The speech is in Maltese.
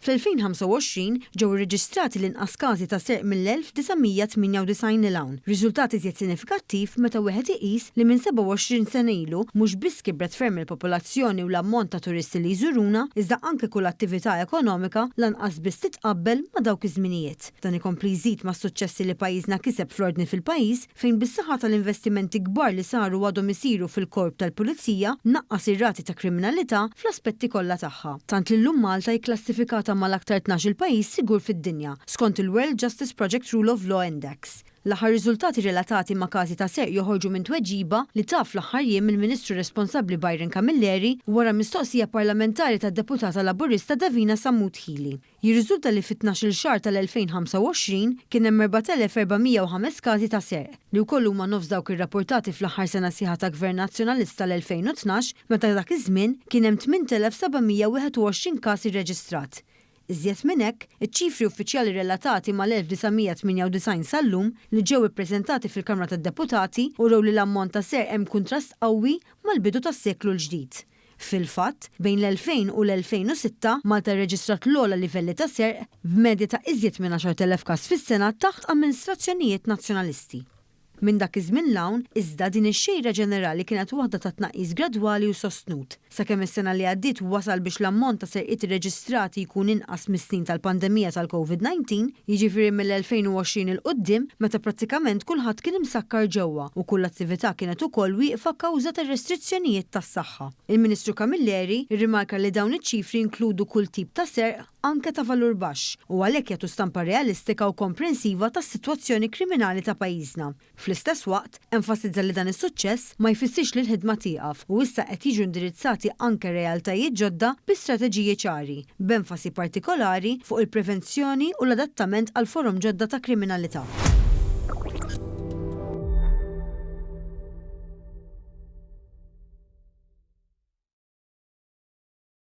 Fl-2025 ġew irreġistrati l-inqas każi ta' serq mill-1998 'l hawn, riżultat iżjed sinifikattiv meta wieħed iqis li minn 27 sena ilu mhux biss kibret ferm il-popolazzjoni u l-ammont ta' turisti li jżuruna, iżda anke kull attività ekonomika lanqas biss titqabbel ma' dawk iż-żminijiet. Dan ikompli jżid mas-suċċessi li pajjiżna kiseb fl-ordni fil-pajjiż fejn bis-saħħa tal-investimenti kbar li saru u għadhom isiru fil-Korp tal-Pulizija naqqas ir-rati ta' kriminalità fl-aspetti kollha tagħha. Tant li llum Malta hi kklassifikata mal-aktar 12-il pajjiż sigur fid-dinja, skont il-World Justice Project Rule of Law Index. L-aħħar riżultati relatati ma' każi ta' serq joħorġu minn tweġiba li ta fl-aħħar jiem il-Ministru responsabbli Byron Camilleri wara mistoqsija parlamentari tad-Deputata Laburista Davina Sammut Hili. Jirriżulta li fit-tnax-il xahar tal-2025 kien hemm 4,405 każi ta' serq, li wkoll huma nofs dawk irrapportati fl-aħħar sena sħiħa ta' Gvern Nazzjonalista l-2012 meta dak iż-żmien kien hemm 8,721 każ irreġistrat. Iżjed minn hekk, iċ-ċifri uffiċjali relatati mal-1998 sal-lum li ġew ippreżentati fil-Kamra tad-Deputati urew li l-ammont ta' serq hemm kuntrast qawwi mal-bidu tas-seklu l-ġdid. Fil-fatt, bejn l-2000 u l-2006, Malta rreġistrat l-ogħla livelli ta' serq, b'medja ta' iżjed minn 10,000 każ fis-sena taħt amministrazzjonijiet Nazzjonalisti. Minn dak iż-żmien 'l hawn, iżda, din ix-xejra ġenerali kienet waħda ta' tnaqqis gradwali u sostnut, sakemm is-sena li għaddiet wasal biex l-ammont ta' serqiet irreġistrati jkun inqas mis-snin tal-pandemija tal-Covid 19, jiġifieri mill-2020 'il quddiem, meta prattikament kulħadd kien imsakkar ġewwa u kull attività kienet ukoll wieqfa kawża tar-restrizzjonijiet tas-saħħa. Il-Ministru Camilleri rrimarka li dawn iċ-ċifri jinkludu kull tip ta' serq, anke ta' valur baxx, u għalhekk jagħtu stampa realistika u komprensiva tas-sitwazzjoni kriminali ta' pajjiżna. Fl-istess waqt, enfasizza li dan is-suċċess ma jfissirx li l-ħidma tieqaf u issa qed jiġu indirizzati anke realtajiet ġodda bi strateġiji ċari, b'enfasi partikolari fuq il-prevenzjoni u l-adattament għal forom ġodda ta' kriminalità.